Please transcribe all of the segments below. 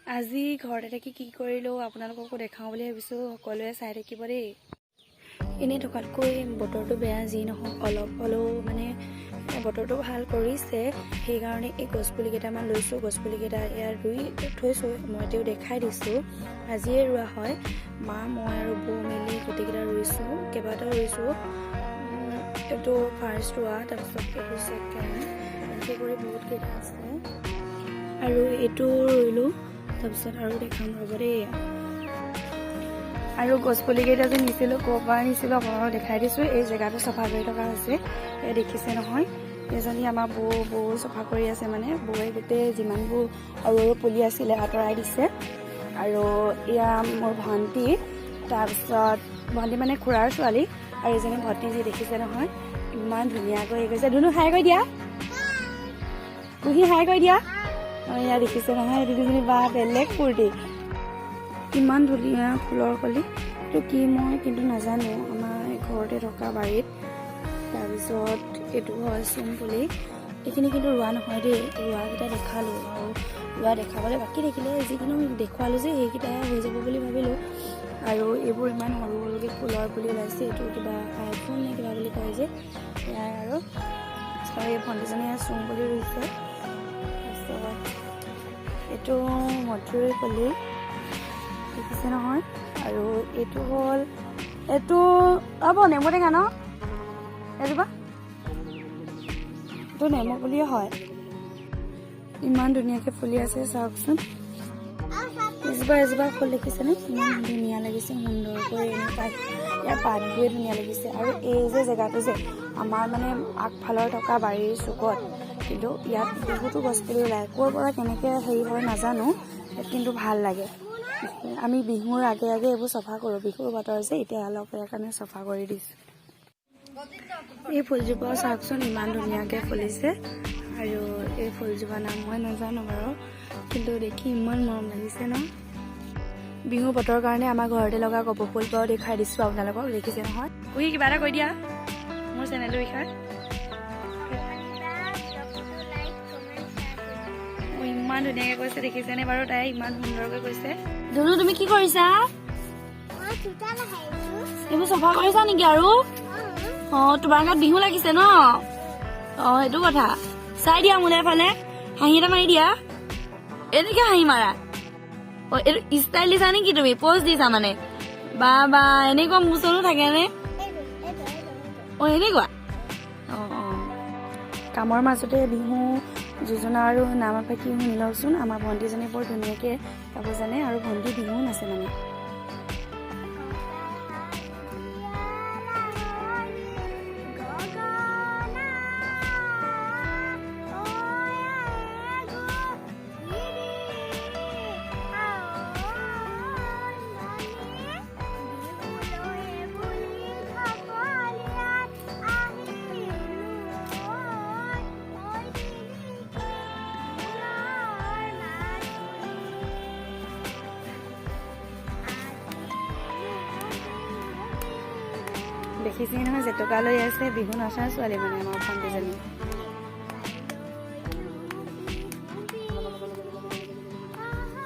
আজি ঘৰতে থাকি কি কৰিলোঁ আপোনালোককো দেখাওঁ বুলি ভাবিছোঁ, সকলোৱে চাই থাকিব দেই। এনেই থকাতকৈ বতৰটো বেয়া যি নহওক অলপ হ'লেও মানে বতৰটো ভাল কৰিছে, সেইকাৰণে এই গছপুলি কেইটামান লৈছোঁ। গছপুলিকেইটা ইয়াত ৰুই থৈছোঁ, মই তেওঁ দেখাই দিছোঁ। আজিয়ে ৰোৱা হয়, মা মই আৰু বৌ মিলি গোটেইকেইটা ৰুইছোঁ, কেইবাটাও ৰুইছোঁ। এইটো ফাৰ্ষ্ট ৰোৱা, তাৰপিছত এইটো ছেকেণ্ড, এনেকৈ কৰি বহুতকেইটা আছে। আৰু এইটো ৰুইলোঁ, তাৰপিছত আৰু দেখাম ৰ'ব দেই। আৰু গছপুলিকেইটা যে নিছিলোঁ, ক'ৰ পৰা নিছিলোঁ আপোনালোকক দেখাই দিছোঁ। এই জেগাটো চফা কৰি থকা হৈছে, এই দেখিছে নহয়। এজনী আমাৰ বৌ চফা কৰি আছে, মানে বৌয়ে গোটেই যিমানবোৰ সৰু সৰু পুলি আছিলে আঁতৰাই দিছে। আৰু এয়া মোৰ ভণ্টি, তাৰপিছত ভণ্টি মানে খুৰাৰ ছোৱালী, আৰু এজনী ভতিজী দেখিছে নহয়, ইমান ধুনীয়াকৈ হেৰি কৰিছে। ধুনু, হাই কৈ দিয়া। কুহি, হাই কৈ দিয়া। অঁ, এয়া দেখিছে নহয়, এই দুজনী বা বেলেগ ফূৰ্তি। ইমান ধুনীয়া ফুলৰ কলি, এইটো কি মই কিন্তু নাজানো, আমাৰ ঘৰতে থকা বাৰীত। তাৰপিছত এইটো হয় চোম পুলি। এইখিনি কিন্তু ৰোৱা নহয় দেই, ৰোৱাকেইটা দেখালোঁ আৰু ৰোৱা দেখাবলৈ বাকী থাকিলে, যিকোনো দেখুৱালোঁ যে সেইকেইটা হৈ যাব বুলি ভাবিলোঁ। আৰু এইবোৰ ইমান সৰু সৰুকৈ ফুলৰ পুলি ওলাইছে, এইটো কিবা আইফোন নে কিবা বুলি কয় যে, সেয়াই। আৰু এই ভণ্টিজনীয়ে চোম পুলি ৰুইছে। তাৰপিছত এইটো মধুৰি পুলি দেখিছে নহয়। আৰু এইটো হ'ল এইটো হ'ব নেমু টেঙা ন, এজোপা এইটো নেমু পুলিয়ে হয়। ইমান ধুনীয়াকৈ ফুলি আছে, চাওকচোন। এজোপা এজোপা ফুল দেখিছেনে, ইমান ধুনীয়া লাগিছে, সুন্দৰকৈ এনেকুৱা ইয়াৰ পাতবোৰে ধুনীয়া লাগিছে। আৰু এই যে জেগাটো যে আমাৰ মানে আগফালৰ থকা বাৰীৰ চুকত, কিন্তু ইয়াত বহুতো গছপুলি ওলায়, ক'ৰ পৰা কেনেকৈ হেৰি হয় নাজানো, ইয়াত কিন্তু ভাল লাগে। আমি বিহুৰ আগে আগে এইবোৰ চফা কৰোঁ, বিহুৰ বতৰ যে এতিয়া অলপ সেইকাৰণে চফা কৰি দিছোঁ। এই ফুলজোপাও চাওকচোন, ইমান ধুনীয়াকৈ ফুলিছে। আৰু এই ফুলজোপাৰ নাম মই নাজানো বাৰু, কিন্তু দেখি ইমান মৰম লাগিছে ন। বিহু বতৰৰ কাৰণে আমাৰ ঘৰতে লগা কপৌ ফুলপাও দেখুৱাই দিছোঁ আপোনালোকক, দেখিছে নহয়। কুহি, কিবা এটা কৈ দিয়া মোৰ চেনেলটোৰ বিষয়ে। লাইক, কমেণ্ট, শ্বেয়াৰ কৰিব। অ, ইমান ধুনীয়াকৈ কৈছে, দেখিছেনে বাৰু, তাই ইমান সুন্দৰকৈ কৈছে। ধুনু, তুমি কি কৰিছা? মই চোতাল সাৰিছো। এইবোৰ চফা কৰিছা নেকি? আৰু অ, তোমাৰ গাত বিহু লাগিছে ন? অ, সেইটো কথা। চাই দিয়া মোলৈ এফালে, হাঁহি এটা মাৰি দিয়া। এনেকে হাঁহি মাৰা। অ, এইটো ষ্টাইল দিছা নেকি তুমি? প'জ দিছা মানে? বা বা, এনেকুৱা মোচনো থাকেনে? এইটো এইটো এইটো এইটো। অ, এনেকুৱা। অ অ কামৰ মাজতে বিহু যোজনা আৰু নাম এফাকি শুনি লওকচোন। আমাৰ ভণ্টিজনী বৰ ধুনীয়াকৈ গাব জানে আৰু ভণ্টি বিহুও নাচে মানে। গগনা ঐ গো গিৰি আওন বিহুলৈ বুলি ঢপলিয়াই আহিলো ঐ টিলিকি ফুলৰ মাদুলি আজিনো বিহু বিহু। দেখিছেই নহয়, জেতুকা লৈ আছে, বিহু নচা ছোৱালী মানে আমাৰ ভণ্টিজনী। বিহু বিহু আহা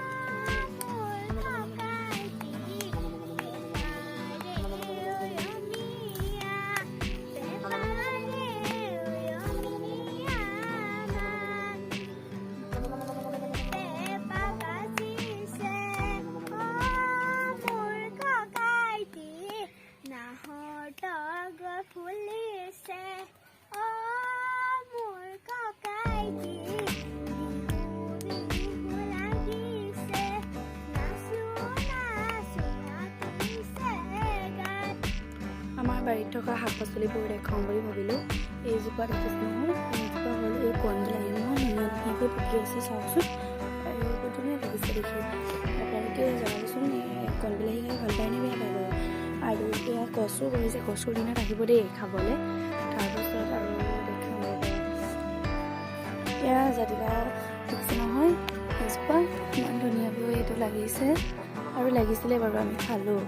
মোৰ ককাইটি পেপাৰে অমিয়া, পেপাৰে অমিয়া পেপা বাজিছে অ মোৰ ককাইটি, নাহৰ তগৰ ফুলিছে অ মোৰ ককাইটি, বিহু বিহু লাগিছে, নাচো নাচো লাগিছে গাত। আমাৰ বাৰীত থকা শাক পাচলিবোৰ দেখাওঁ বুলি ভাবিলোঁ। এইজোপা দেখিছে নহয়, এইজোপা হ'ল এই কণবিলাহী, ইমান ধুনীয়া ধুনীয়াকৈ পকি আছে, চাওকচোন। আৰু বহুত ধুনীয়া লাগিছে দেখি। আপোনালোকে জনাবচোন, এই কণবিলাহী খাই ভাল পায় নে বেয়া পায় বাৰু। আৰু এয়া কচু কৰিছে, কচুৰ দিনত আহিব দেই খাবলৈ। তাৰপাছত আৰু দেখাম ৰ'ব। এয়া জাতিলাও দেখিছে নহয়, এজোপা ইমান ধুনীয়াকৈ এইটো লাগিছে আৰু লাগিছিলে বাৰু, আমি খালোঁ।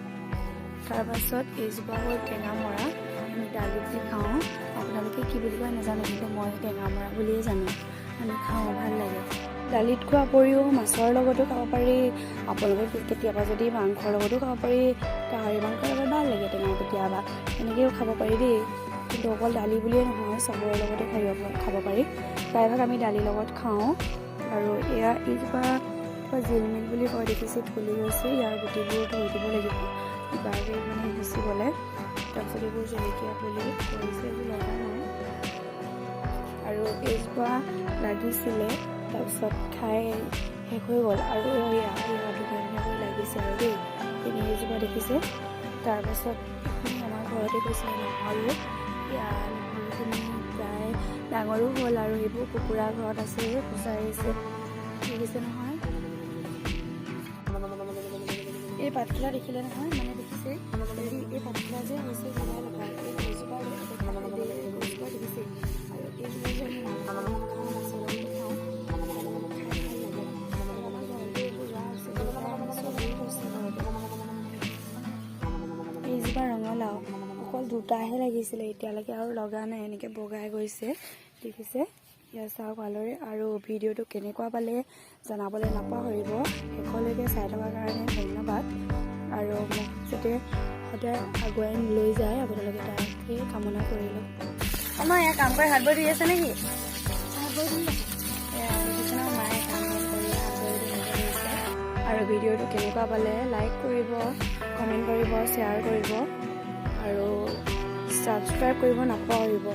তাৰপাছত এইজোপা হ'ল টেঙামৰা, আমি দালিত দি খাওঁ। আপোনালোকে কি বুলি কয় নাজানো, কিন্তু মই টেঙামৰা বুলিয়ে জানো। আমি খাওঁ, ভাল লাগে। দালিত খোৱা উপৰিও মাছৰ লগতো খাব পাৰি। আপোনালোকে কেতিয়াবা যদি মাংসৰ লগতো খাব পাৰি। গাহৰি মাংসৰ লগত ভাল লাগে টেঙা, কেতিয়াবা এনেকৈও খাব পাৰি দেই। কিন্তু অকল দালি বুলিয়ে নহয়, চবৰে লগতে খাব পাৰি। প্ৰায়ভাগ আমি দালিৰ লগত খাওঁ। আৰু এয়া এইজোপা কিবা জিলমিল বুলি কয়। দেখিছে, ফুলি গৈছে। ইয়াৰ গুটিবোৰ থৈ দিব লাগিব কিবাকৈ মানে সিঁচিবলৈ। তাৰপিছত এইবোৰ জলকীয়া পুলি কৰিছে, এইবোৰ লগা নাই। আৰু এইজোপা লাগিছিলে, তাৰপিছত খাই শেষ হৈ গ'ল। আৰু এয়া এয়া ধুনীয়া ধুনীয়াকৈ লাগিছে আৰু দেই। এইজোপা দেখিছে। তাৰপাছত এইখিনি আমাৰ ঘৰতে কৈছিলে নহৰু। এয়া নহৰুখিনি প্ৰায় ডাঙৰো হ'ল। আৰু এইবোৰ কুকুৰা ঘৰত আছে, খুচাৰিছে, দেখিছে নহয়। এই পাতখিলা দেখিলে নহয়, মানে দেখিছে হেৰি, এই পাতখিলা যে হৈছে ভেদাইলতা। এই গছজোপা, গছজোপা দেখিছে। আৰু এইজোপা যে আমি মাংসৰ লগত খাওঁ, মাছৰ লগতো খাওঁ আৰু খাই ভাল লাগে। আৰু আমাৰ ঘৰতে এইবোৰ ৰোৱা হৈছে, দেউতাই আনিছোঁ, ৰুই থৈছে ঘৰতে। এইজোপা ৰঙালাও, অকল দুটাহে লাগিছিলে এতিয়ালৈকে, আৰু লগা নাই। এনেকৈ বগাই গৈছে, দেখিছে। ইয়াত চাওক ভালদৰে। আৰু ভিডিঅ'টো কেনেকুৱা পালে জনাবলৈ নাপাহৰিব। শেষলৈকে চাই থকাৰ কাৰণে ধন্যবাদ। আৰু মোক যাতে সদায় আগুৱাই লৈ যায় আপোনালোকে, তাকে কামনা কৰিলোঁ। আমাৰ ইয়াত কাম কৰি হাত ভৰি ধুই আছে নেকি? এয়া দেখিছে ন, মায়ে কাম বন কৰি হাত ভৰি ধুনীয়াকৈ ধুইছে। আৰু ভিডিঅ'টো কেনেকুৱা পালে লাইক কৰিব, কমেণ্ট কৰিব, শ্বেয়াৰ কৰিব আৰু ছাবস্ক্ৰাইব কৰিব নাপাহৰিব।